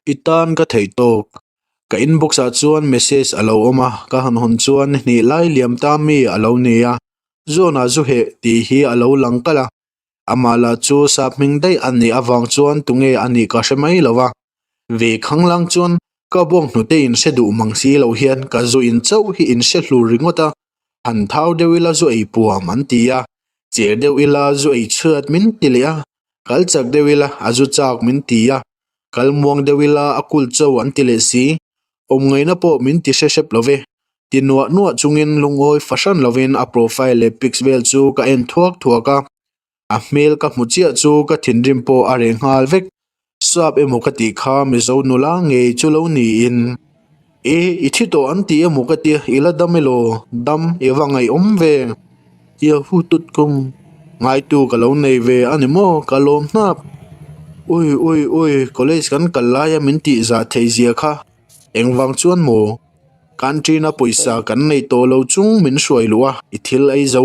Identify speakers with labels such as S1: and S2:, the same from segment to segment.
S1: I tan ka theih tawk. Ka inbox ah chuan message a lo awm a, ka han hawn chuan hnih lai liam ta mi a lo ni a, Zawn-ah zu heh tih hi a lo lang kalh a. Amah lah chu sap hming daih a nih avang chuan tunge a nih ka hre mai lo a. Ve khanglang chuan ka buang hnute in hre duh mang si lo hian ka zu in chauh hi in hre hlur ringawt a, han thau deuh ila zu ei puam an ti a, cher deuh ila zu ei chhiat min ti leh a, kal chak deuh ila a zu chak min ti a, kal muang deuh ila a kul cho an ti leh si, awm ngaihna pawh min ti hre hrep lo ve. Ti nuah nuah chungin lungawi fahran lovin a profile leh pics vel chu ka en thuak thuak a, a hmel ka hmu chiah chu ka thinrim pawh a reh nghal vek. Sap emaw ka tih kha Mizo nula ngei chu lo niin. E, i thi tawh an ti emaw ka tia, i la dam elaw? Dam, i va ngaihawm ve. Yahoo tut kum, ngaitu ka lo nei ve a ni maw? Ka lawm hnap. Ui ui ui, college kan kal laia min tih zah theih zia kha engvang chuan maw? Canteen a pawisa kan nei tawh lo chung min hruai luh a, i thil ei zo.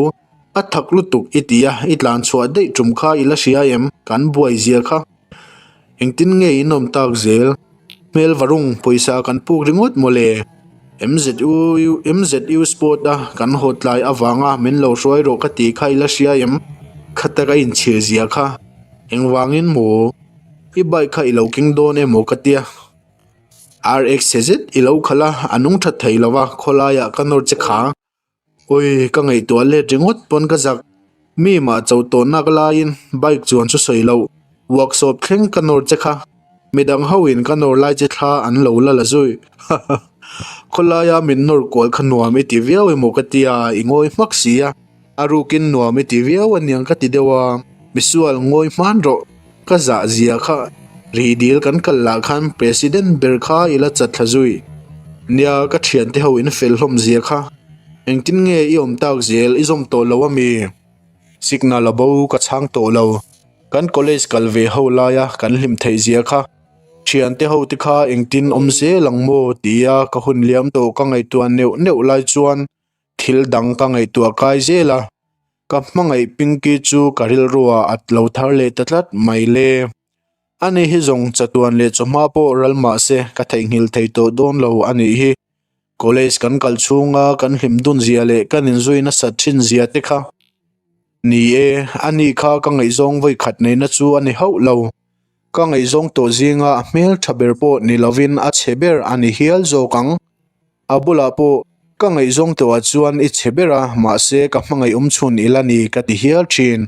S1: A thak lutuk i ti a, i tlan chhuah daih tum kha i la hria em? Kan buai zia kha. Engtin nge in awm tak zel? Hmel varung pawisa kan puk ringawt maw le? MZU MZU sport a kan haw tlai avanga min lo hruai rawh ka tih kha i la hria em? Kha taka inchhir zia kha. Engvangin maw? I bike kha i lo keng dawn emaw ka tia. RX chhe zet i lo khalh a, a nung that thei lo va, khawlaiah ka nawr che kha. Awi, ka ngaihtuah let ringawt pawn ka zak. Mi mah cho tawh nak laiin bike chuan chu sawi loh, workshop thleng ka nawr che kha. Midang ho in ka nawr lai che thla an lo la la zui. Haha, khawlaia min nawr kual kha nuam i ti viau emaw ka tia, i ngawi hmak si a. A rukin nuam i ti viau aniang ka ti deuh a, misual ngawi hman rawh, ka zah zia kha ri dil kan kal lah khan President ber kha i la chat thla zui. Nia, ka thiante ho in fel hlawm zia kha, engtin nge i awm tak zel i zawm tawh lo ami? Signal a bo ka chhang tawh lo, kan college kal ve ho laia kan hlim theih zia kha, thiante ho te kha engtin awm zel ang maw tia ka hun liam tawh ka ngaihtuah neuh neuh lai chuan Thil dang ka ngaihtuah kai zel a, ka hmangaih Pinky chu ka rilruah a lo thar leh ta tlat mai le. Ani hi zawng chatuan leh chawhma pawh ral mah se ka theihnghilh thei tawh dawn lo a nih hi. College kan kal chhunga kan hlim dun zia leh kan inzui nasat thin zia te kha. Ni e, ani kha ka ngaihzawng vawikhat neihna chu a ni hauh lo. Ka ngaihzawng tawh zinga a hmel tha ber pawh ni lovin a chhe ber a ni hial zawk ang. A bulah pawh ka ngaihzawng tawhah chuan i chhe ber a, mahse ka hmangaih awm chhun i la ni ka ti hial thin.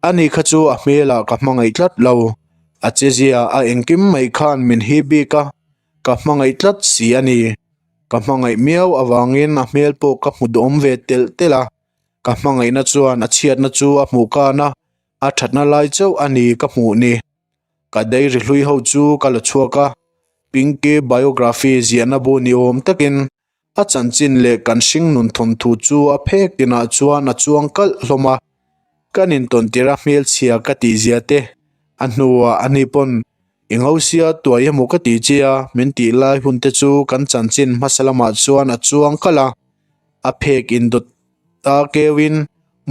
S1: Ani kha chu a hmelah ka hmangaih tlat lo. A chezia a engkim mai khan min hip bik a, ka hmangaih tlat si a ni. Ka hmangaih miau avangin a hmel pawh ka hmu duhawm ve telh telh a, ka hmangaihna chuan a chhiatna chu a hmuh kan a, a thatna lai chauh a ni ka hmuh ni. Ka dairy hlui ho chu ka la chhuak a, Pinky biography ziahna bu ni awm takin a chanchin leh kan hringnun thawnthu chu a phek tinah chuan a chuang kalh hlawm a. Kan intawn tir a hmelchhia ka tih zia te, a hnuah a ni pawn i ngo sia tuai emaw ka tih che a min tih lai hun te chu kan chanchin hmasa lamah chuan a chuang kalh a, a phek indawt ta keuhin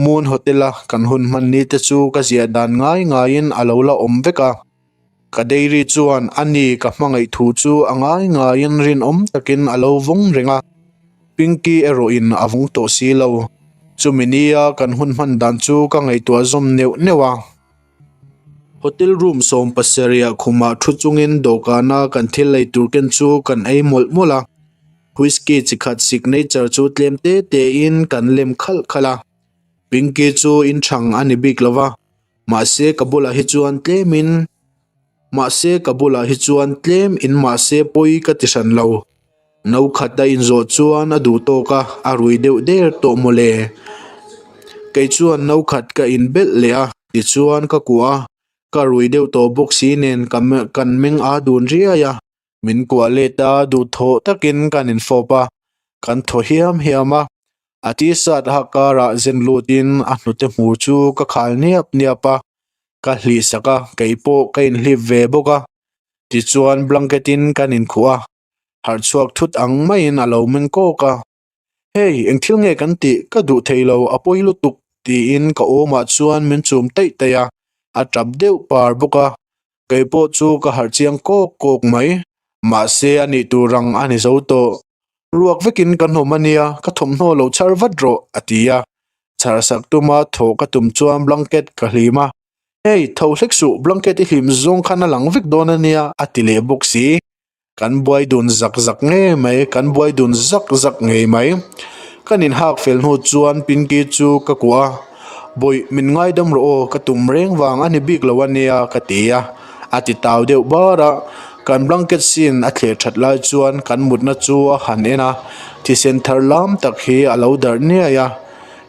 S1: Moon Hotel a kan hun hman ni te chu ka ziah dan ngai ngaiin a lo la awm vek a. Ka dairy chuan a ni ka hmangaih thu chu a ngai ngaiin rinawm takin a lo vawng reng a, Pinky erawhin a vawng tawh si lo. Chumi nia kan hun hman dan chu ka ngaihtuah zawm neuh neuh a. Hotel room 70 khumah thu chungin dawhkana kan thil ei tur ken chu kan ei mawlh mawlh a, whisky chi khat signature chu tlem te tein kan lem khalh khalh a. Pinky chu inchhang a ni bik lo va. Mahse ka bulah hi chuan tlemin mahse ka bulah hi chuan tlem in mahse pawi ka ti hran lo. No khat a inzawh chuan a duh tawk a, a rui deuh der tawh mawle. Kei chuan no khat ka in belh leh a, tichuan ka kuah a, ka rui deuh tawh bawk si nen ka kan meng a dun riai a. Min kuah let a, duhthawh takin kan infawp a, kan thaw hiam hiam a. A t-shirt hak karah zen lutin a hnute hmur chu ka khal niap niap a, ka hlih sak a, kei pawh ka inhlip ve bawk a. Tichuan blanket in kan inkhuh a, harh chhuak thut ang maiin a lo meng kawk a. Hey, eng thil nge kan tih? Ka duh thei lo, a pawi lutuk tiin ka awmah chuan min chum taih taih a, a tap deuh par bawk a. Kei pawh chu ka harh chiang kawk kawk mai. Mahse a nih tur ang a ni zo tawh. Ruak vekin ka hnawm a nia, ka thawmhnaw lo chhar vat rawh, a ti a. Chhar sak tuma thawh ka tum chuan blanket ka hlim a. Hey, tho hlek suh, blanket i hlim zawng khan a lang vek dawn a nia, a ti leh bawk si. Kan buai dun zak zak ngei mai, kan buai dun zak zak ngei mai. Kan inhak fel hnu chuan Pinky chu ka kuah a, Bawih, min ngaidam rawh aw, ka tum reng vang a ni bik lo a nia, ka ti a. A ti tau deuh bar a, kan blanket sin a thler that lai chuan kan mutna chu a han en a, thisen thar lam tak hi a lo darh niai a.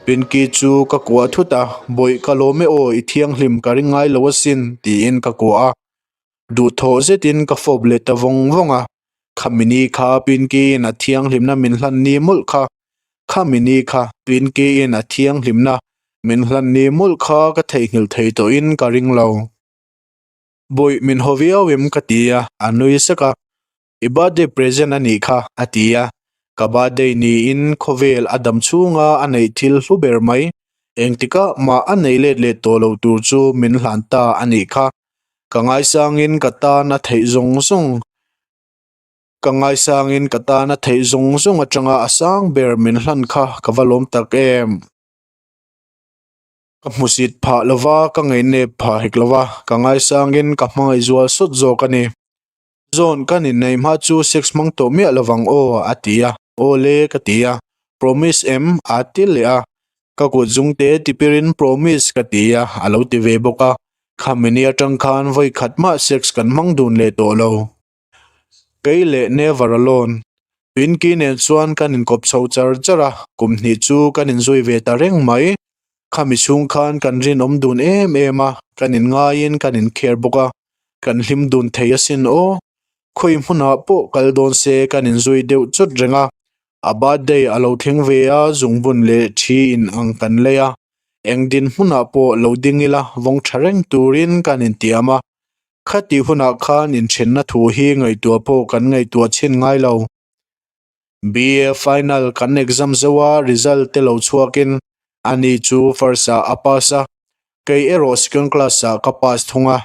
S1: Pinky chu ka kuah thut a, Bawih, ka lawm e aw, i thianghlim ka ring ngai lo asin, tiin ka kuah a. Duhthawh zetin ka fawp leh ta vawng vawng a, Khami ni kha Pinky-in a thianghlimna min hlan ni mawlh kha, khami ni kha Pinky-in a thianghlimna min hlan ni mawlh kha ka theihnghilh thei tawhin ka ring lo. Bawih min haw viau em ka ti a, a nui sek a, I birthday present a nih kha a ti a, ka birthday niin khawvel a dam chhunga a neih thil hlu ber mai, engtikah mah a nei let leh tawh lo tur chu min hlan ta a nih kha. Ka ngaisangin ka tan a theih zawng zawng Ka ngaisangin ka tan a theih zawng zawng atanga a sang ber min hlan kha ka va lawm tak em. Ka hmusit phah lova, ka ngeihnep phah hek lova, ka ngaisangin ka hmangaih zual sawt zawk a ni. Zawn kan inneih hma chu sex hmang tawh miah lovang aw a ti a, aw le ka ti a, promise em a ti leh a, ka kut zungte tipirin promise ka ti a, a lo ti ve bawk a, khami ni atang khan vawi khat mah sex kan hmang dun leh tawh lo. Kei leh Never Alone Pinky nen chuan kan inkawp chho char char a, kum hnih chu kan inzui ve ta reng mai, khami chhung khan kan rinawm dun em em a, kan inngaiin kan inkhel bawk a, Kan hlim dun thei asin aw. Khawi hmunah pawh kal dawn se kan inzui deuh chawt reng a. A birthday a lo thleng ve a, zungbun leh thi in ang kan lei a. Eng din hmunah pawh lo ding ila vawng tha reng turin kan intiam a. Khatih hunah khan inthenna thu hi ngaihtuah pawh kan ngaihtuah chhin ngai lo. BA final kan exam zo a, result te lo chhuakin ani chu first ah a pass a, kei erawh second class ah ka pass thung a,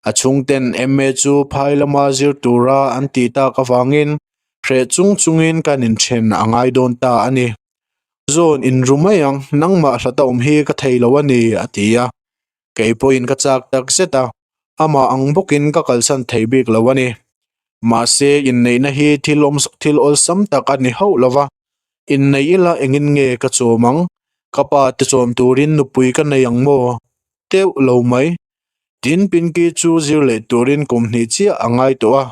S1: a chhungten MA chu phai lama zir tura an tih tak avangin hreh chung chungin kan inthen a ngai dawn ta a ni. Zawn inru mai ang, nangmah hlata awm hi ka thei lo a ni, a ti a, kei pawhin ka chak tak zet a, amah ang bawkin ka kalsan thei bik lo a ni. Mahse, inneihna hi thil awm thil awlsam tak a ni hauh lo va, inneih ila engin nge ka chawm ang? Ka pa te chawm turin nupui ka nei ang maw? Teuh lo mai. Tin, Pinky chu zir leh turin kum hnih chiah a ngai tawh a,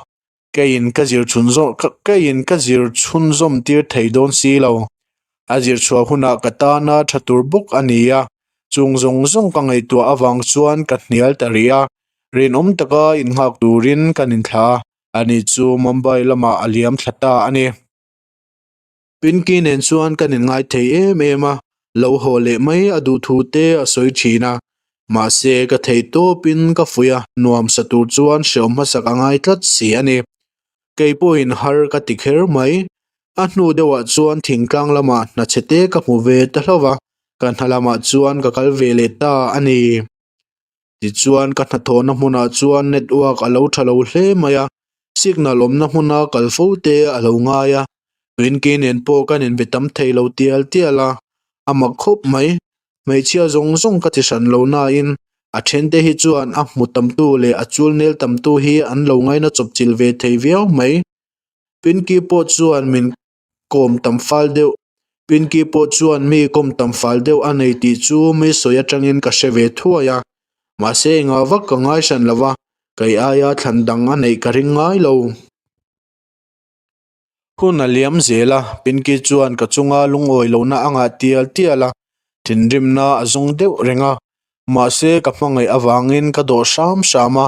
S1: Keiin ka zir chhunzawm keiin ka zir chhunzawm tir thei dawn si lo. A zir chhuah hunah ka tana tha tur bawk a ni a, chung zawng zawng ka ngaihtuah avang chuan ka hnial ta rih a, rinawm taka innghak turin kan inthla a, ani chu Mumbai lamah a liam thla ta a ni. Pinky nen chuan kan inngai thei em em a, lo haw leh mai a duh thu te a sawi thin a, mahse ka theih tawpin ka fuih a, nuam sa tur chuan hreawm hmasak a ngai tlat si a ni. Kei pawhin har ka ti kher mai, a hnu deuhah chuan thingtlang lamah hna chhe te ka hmu ve ta hlauh va, ka hna lamah chuan ka kal ve leh ta a ni. Tichuan ka hnathawhna hmunah chuan network a lo tha lo hle mai a, signal awmna hmuna kal fo te a lo ngai a, Rinki nen pawh kan inbe tam thei lo tial tial a, a mak khawp mai. Hmeichhia zawng zawng ka ti hran lo nain a thente hi chuan a hmu tamtu leh a chul nel tamtu hi an lo ngaina chawpchilh ve thei viau mai. Pinky pawh chuan min kawm tam fal deuh. Pinky pawh chuan mi kawm tam fal deuh a nei tih chu mi sawi atangin ka hre ve thuai a, mahse engah vak ka ngai hran lo va, kei aia thlan dang a neih ka ring ngai lo. Hun a liam zel a, Pinky chuan ka chunga lungawi lohna a ngah tial tial a, thinrimna a zawng deuh reng a, mahse ka hmangaih avangin ka dawh hram hram a,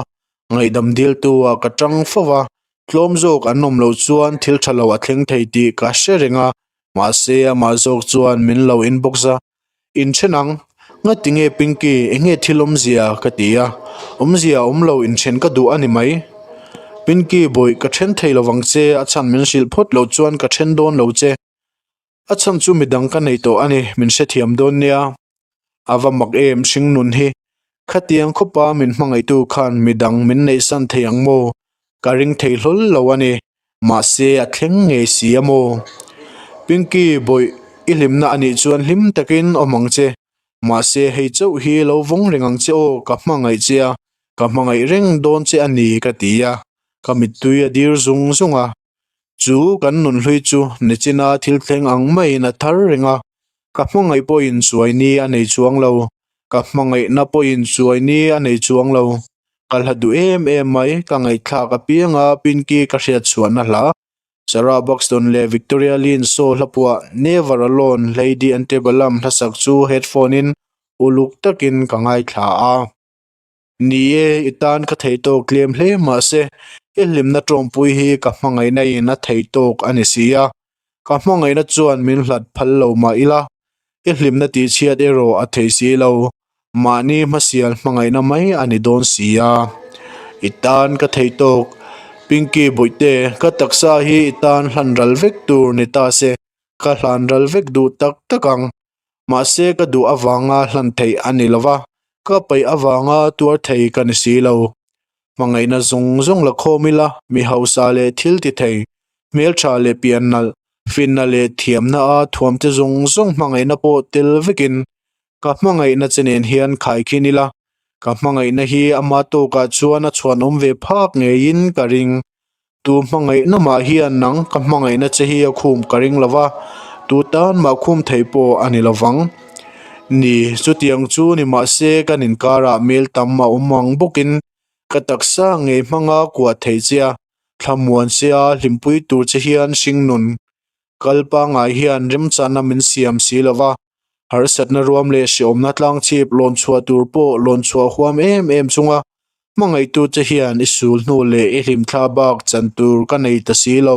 S1: Ngaihdam diltu ah ka tang fo va, tlawm zawk an awm loh chuan thil tha lo a thleng thei tih ka hre reng a, mahse amah zawk chuan min lo inbox a, Inthen ang, ngati nge Pinky, enge thil awmzia? ka ti a, awmzia a awm lo, inthen ka duh a ni mai. Pinky, bawih, ka then thei lovang che, a chhan min hrilh phawt loh chuan ka then dawn lo che. A chhan chu midang ka nei tawh a ni, min hrethiam dawn nia. A va mak em hring nun hi. Khatiang khawpa min hmangaihtu khan midang min neihsan thei ang maw? Ka ring thei hlawl lo a ni. Mahse a thleng ngei si a maw? Pinky bawih i hlimna a nih chuan hlim takin awm ang che. Mahse hei chauh hi lo vawng reng ang che aw ka hmangaih che a, ka hmangaih reng dawn che a ni ka ti a, ka mittui a dir zung zung a. Chu kan nunhlui chu nichina thil thleng ang maiin a thar reng a, ka hmangaih pawhin chuai ni a nei chuang lo, ka hmangaihna pawhin chuai ni a nei chuang lo. Ka hla duh em em mai, ka ngaihthlak apianga Pinky ka hriat chhuahna hla. Sarah Buxton leh Victoria Lynn Shaw hla puah Never Alone, Lady Antebellum hlasak chu headphone in uluk takin ka ngaithla a. Ni e, i tan ka thei tawk tlem hle mahse i hlimna tawngpui hi ka hmangaihna in a thei tawk a ni si a, ka hmangaihna chuan min hlat phal lo mah ila, i hlimna tihchhiat erawh a thei si lo, mahni hmasial hmangaihna mai a ni dawn si a. I tan ka thei tawk, Pinky Bawihte, ka taksa hi i tan hlan ral vek tur ni ta se, ka hlan ral vek duh tak tak ang. Mahse ka duh avanga hlan theih a ni lova, ka paih avanga tuar thei ka ni si lo. Hmangaihna zawng zawng la khawm ila, mi hausa leh thil ti thei, hmeltha leh pian nalh, finna leh thiamna a thuamte zawng zawng hmangaihna pawh tel vekin ka hmangaihna che nen hian khaikhin ila, ka hmangaihna hi ama tawkah chuan a chhuanawm ve phak ngeiin ka ring. Tu hmangaihna mah hian nang ka hmangaihna che hi a khum ka ring lo va, tu tan mah khum thei pawh a ni lo vang. Ni, chutiang chu ni mah se kan inkarah mel tam a awm ang bawkin ka taksa ngei hmanga kuah thei che a, thlamuan che a hlimpui tur che hian hringnun kal pangngai hian remchana min siam si lo va, harsatna ruam leh hreawmna tlangchhip lawn chhuah tur pawh lawn chhuah huam em em chunga hmangaihtute hian i sul hnu leh i hlimthla bak chan tur ka nei ta si lo.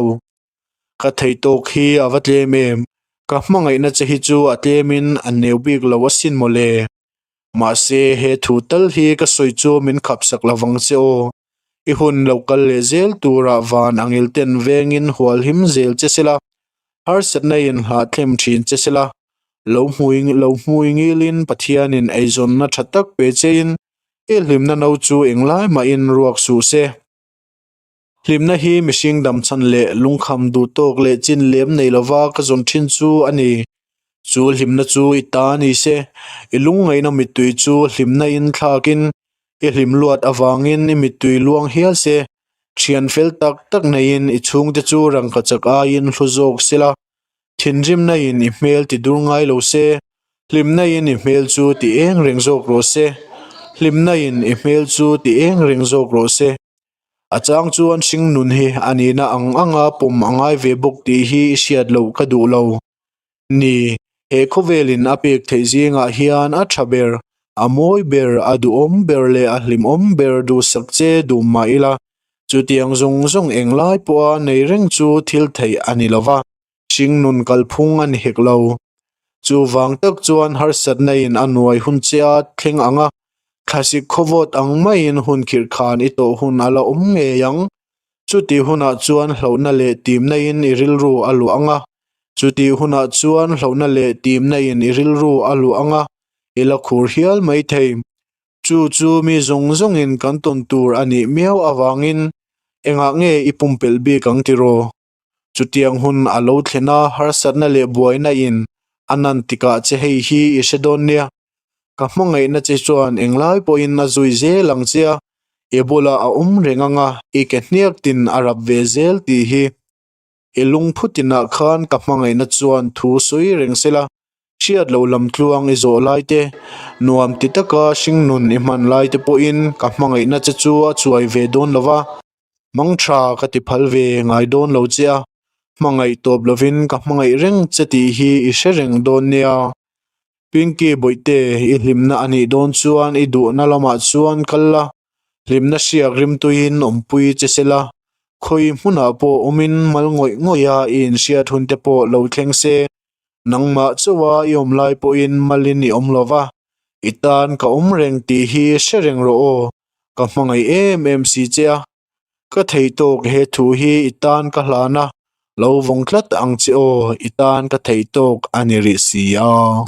S1: Ka thei tawk hi a va tlem em, ka hmangaihna che hi chu a tlemin a neu bik lo asin mawle. Mahse he thu tal hi ka sawi chu min khapsak lovang che aw. I hun lo kal leh zel turah van angil ten vengin hual him zel che sela, harsatna in hlahthlem thin che sela, lo hmui lo hmui ngilin Pathianin eizawnna tha tak pe chein i hlimna no chu englai mahin ruak suh se. Hlimna hi mihring damchhan leh lungkham duh tawk leh chin lem nei lova ka zawn thin chu a ni. Chu hlimna chu i ta a ni se, i lungngaihna mittui chu hlimna in thlakin i hlim luat avangin i mittui luang hial se, thian fel tak tak neiin i chhungte chu rangkachak aiin hlu zawk sela, thinrimna in i hmel ti dur ngai lo se, hlimna in i hmel chu ti eng reng zawk rawh se, hlimna in i hmel chu ti eng reng zawk rawh se. A chang chuan hringnun hi a nihna ang anga pawm a ngai ve bawk tih hi i hriat loh ka duh lo. Ni, he khawvelin a pek theih zingah hian a tha ber, a mawi ber, a duhawm ber leh a hlimawm ber duhsak che duh mah ila, chutiang zawng zawng englai pawha nei reng chu thil theih a ni lo va. Hringnun kalphung a ni hek lo. Chuvang tak chuan harsatna in a nuai hun che a thleng ang a, thlasik khawvawt ang maiin hun khirh khan i tawh hun a la awm ngei ang. Chutih hunah chuan hlauhna leh timna in i rilru a luah ang a, chutih hunah chuan hlauhna leh timna in i rilru a luah ang a, i la khur hial mai thei. Chu chu mi zawng zawngin kan tawn tur a nih miau avangin engah nge i pumpelh bik ang tiraw? Chutiang hun a lo thlen a, harsatna leh buaina in a nan tikah che hei hi i hre dawn nia. Ka hmangaihna che chuan englai pawhin a zui zel ang che a, i bulah a awm reng ang a, i ke hniak tin a rap ve zel tih hi. I lungphu tinah khan ka hmangaihna chuan thu sawi reng sela, hriat loh lam tluang i zawh lai te, nuam ti taka hringnun i hman lai te pawhin ka hmangaihna che chu a chuai ve dawn lo va. Mang tha ka ti phal ve ngai dawn lo che a, hmangaih tawp lovin ka hmangaih reng che tih hi i hre reng dawn nia. Pinky Bawihte, i hlimna a nih dawn chuan i duhna lamah chuan kal la, hlimna hriak rimtuiin awmpui che se la, khawi hmunah pawh awmin mal ngawih ngawih a i inhriat hun te pawh lo thleng se, nangmah chauha i awm lai pawhin malin i awm lo va, i tan ka awm reng tih hi hre reng rawh aw. Ka hmangaih em em si che a, ka thei tawk he thu hi i tan ka hlan a, lo vawng tlat ang che aw, i tan ka thei tawk a ni rih si a.